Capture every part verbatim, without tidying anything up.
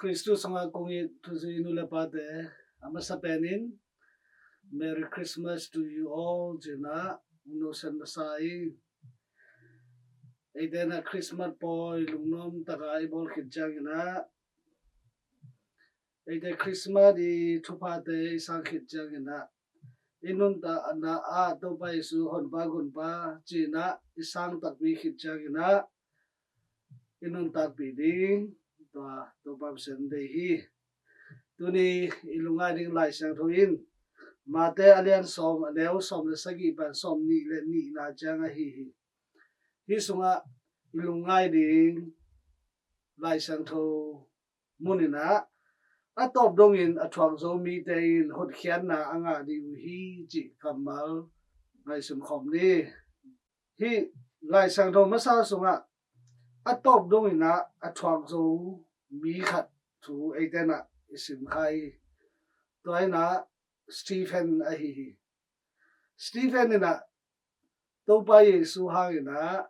Khristu sungah kong it thuzui nu le pate, a masa penin Merry Christmas to you all ci-in ah kong nusiat masa hi. Eite in ah Christmas pawi lungnuam takin i bawl khit ciangin ah, eite Christmas i thuphate i sang khit ciangin ah, i nuntakna ah Topa Jesu Honpa Gunpa ci-in ah i sang takpi khit ciangin ah, i nuntakpih ding tua Topa Pasian deih hi. Tuni i lungngai ding Lai Siangtho in Mate a lian sawm, a neu sawm le sagih pan sawmnih le nihna ciang ahi hi. Hih sungah i lungngai ding Lai Siangtho mun in ah, a tawp dongin a thuak zo mite in hotkhiatna a ngah ding uh hi cih kammal ngaihsun khawm ni. Hih Lai Siangtho masa sungah a tawp dongin ah a thuak zo mi khat thu eite in ah i sim kha hi. Tua in ah Stephen ahi hi. Stephen in ah Topa Jesu hangin ah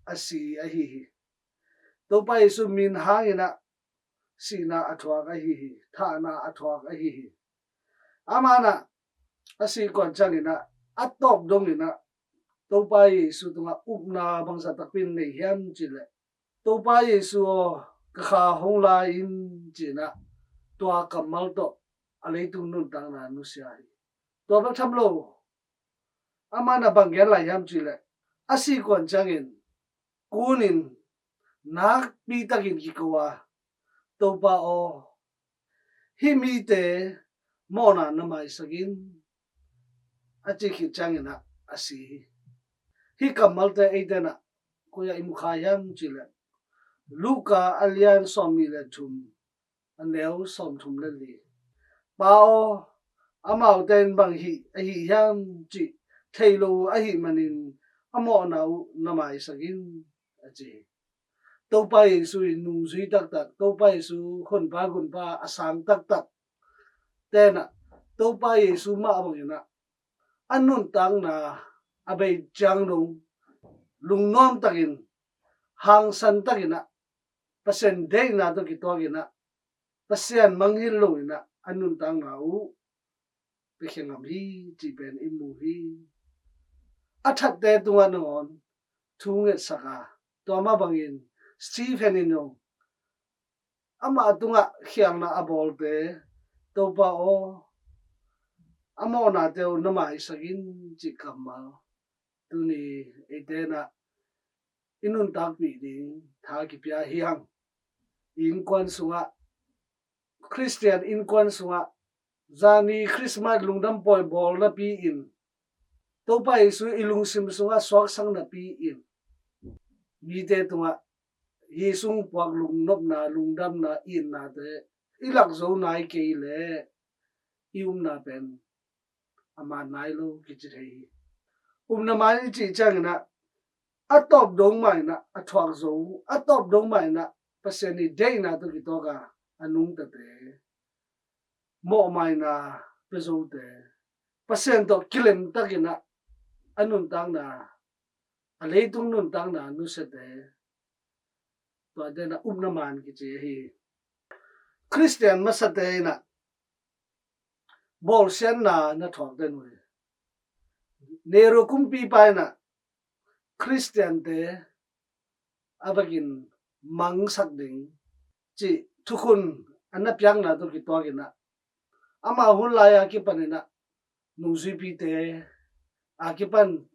a si ahi hi. Topa Jesu min hangin ah sihna a thuak ahi hi. Thahna a thuak ahi hi. Amah in ah a sih kuan ciangin ah a tawp dongin ah Topa Jesu tungah upna bangzah takpi in nei hiam cih leh, Topa Jesu aw, ka kha hong la in ci-in ah tua kammal tawh a leitung nuntakna nusia hi. Tua bek tham lo, amah in ah bang gen lai hiam cih leh, a sih kuan ciangin kunin nakpi takin kiko a, Topa aw, hih mite mawhna na maisak in, a ci khit ciangin ah a si hi. Hih kammalte eite in ah koi ah i mu kha hiam cih leh, Luka a lian sawmnih le thum, a neu sawmthum le li. Pa aw, amaute in bang hih a hih hiam cih thei lo uh ahih manin a mawhna uh na maisak in, a ci hi. Topa Jesu i nungzui taktak, Topa Jesu Honpa Gunpa a sang taktak te in ah Topa Jesu mah bangin ah a nuntakna a bei ciang dong lungnuam takin, hangsan takin ah, Pasian deihna tawh kituakin ah, Pasian mangngilh loin ah a nuntakna uh piakhia ngam hi cih pen i mu hi. A thatte tungah nangawn thu ngetsak a, tua mah bangin Stephen in zong amah tungah khialhna a bawlte, Topa aw, a mawhnate uh na maisak in cih kammal tuni eite in ah i nuntakpih ding tha kipia hi hang. I innkuan sungah, Khristian innkuan sungah, zani Christmas lungdam pawi bawl napi-in, Topa Jesu i lungsim sungah suaksak napi-in, mite tungah Jesu hong puak lungnopna, lungdamna, itnate i lak zo nai kei leh i upna pen a man nai lo kici thei hi. Upna man i cih ciangin ah, a tawp dong mah in ah a thuak zo, a tawp dong mah in ah Pasian i deihna tawh kituak a, a nungtate, mawhmaina pia zote, Pasian tawh kilem takin ah a nuntakna, a leitung nuntakna nusiate, tuate in ah upna man kici ahi hi. Khristian masate in ah bawlsiatna na thuak den uh hi. Nero kumpipa in ah Khristiante a vekin mangsak ding cih thukhun a na piakna tawh kituakin ah, ama hun lai a kipanin ah nungzuipite a kipan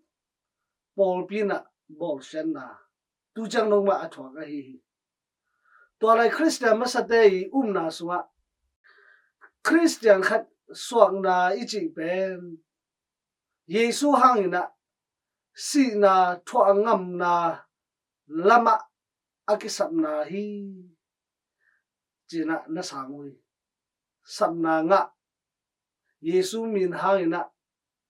pawlpi in ah bawlsiatna tu ciang dong mah a thuak ahi hi. Tua lai Khristian masate i upna sungah Khristian khat suakna i cih pen Jesu hangin ah sihna thuak ngamna lamah a kisapna hi ci-in ah na sang uh hi. Sapna ngah, Jesu min hangin ah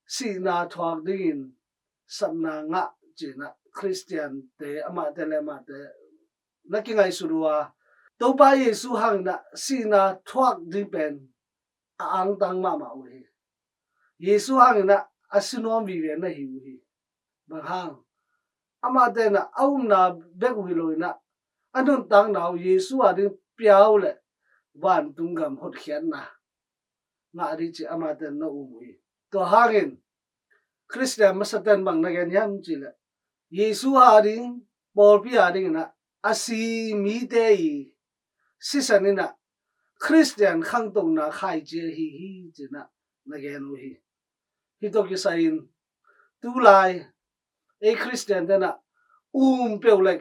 sihna thuak dingin sapna ngah ci-in ah Khristiante amahte le amahte na kingaihsut uh a, Topa Jesu hangin ah sihna thuak ding pen a angtang mahmah uh hi. Jesu hangin ah a si nuam vive na hi uh hi. Bang hang? Amahte in ah a upna bek uh hi loin ah, a nuntakna uh Jesu a ding pia uh leh, vantung gam hotkhiatna ngah ding cih amate'n na um uh hi. Tua hangin Khristian masate'n bang na gen hiam cih leh, Jesu ading, pawlpi ading in ah a si mite i sisan in ah Khristian khangtona khaici ahi hi ci-in ah na gen uh hi. Hih tawh kisai-in tulai ei Khristian te'n ah um peuh leh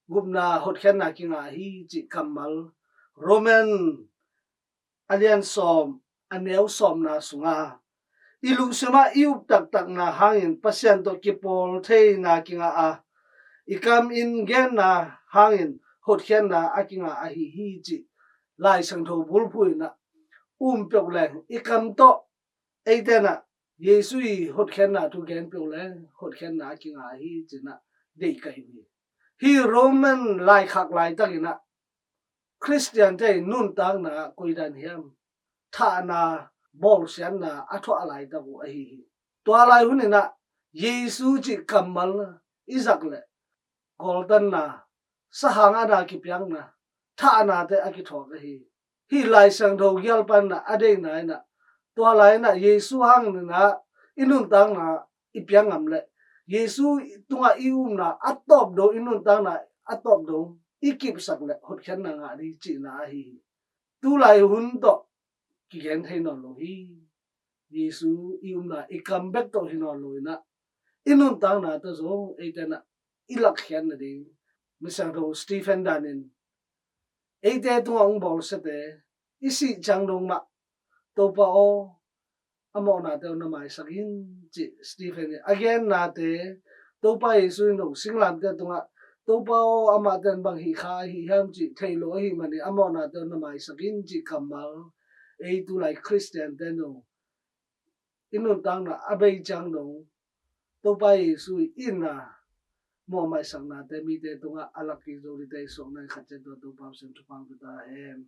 gupna hotkhiatna kingah hi cih kammal Roman a lian sawm, a neu sawmna sungah i lungsim ah i up taktakna hangin Pasian tawh kipawl theina kingah a, i kam in genna hangin hotkhiatna a kingah ahi hi cih Lai Siangtho bulphuh in ah um peuh leng i kam tawh eite'n ah Jesu i hotkhiatna thu gen peuh leng hotkhiatna a kingah hi ci-in ah deih kai uh hi. Hih Roman laikhak laitak in ah Khristiante i nuntakna ah koi dan hiam thahna bawlsiatna a thuah laitak uh ahi hi. Tua lai hun in ah Jesu cih kammal i zak leh gawltanna, sahang a na kipiakna, thahnate a kithuak ahi hi. Hih Lai Siangtho gial pan ah a deihna in ah tua lai in ah Jesu hang in ah i nuntakna i piak ngam leh Jesu tungah i upna a tawp dong, i nuntakna a tawp dong i kipsak leh hotkhiatna ngah ding cihna ahi hi. Tulai hun tawh kigen thei nawn lo hi. Jesu i upna i kam bek tawh hi nawn lo in ah i nuntakna tawh zong eite'n ah i lakkhiat nading Misiangtho Stephen danin eite tungah hong bawlsiate i sih ciang dong mah Topa aw, a mawhnate uh na maisak in cih Stephen in a gennate Topa Jesu in dong singlamteh tungah Topa aw, amahte'n bang hih kha ahi hiam cih thei lo ahih manin a mawhnate uh na maisak in cih kammal ei tulai Khristiante in dong i nuntakna a bei ciang dong Topa Jesu in a mawh maisaknate mite tungah a lak kik zo dingte i suahna in khat ciat tua Topa Pasian thupha hong pia ta hen.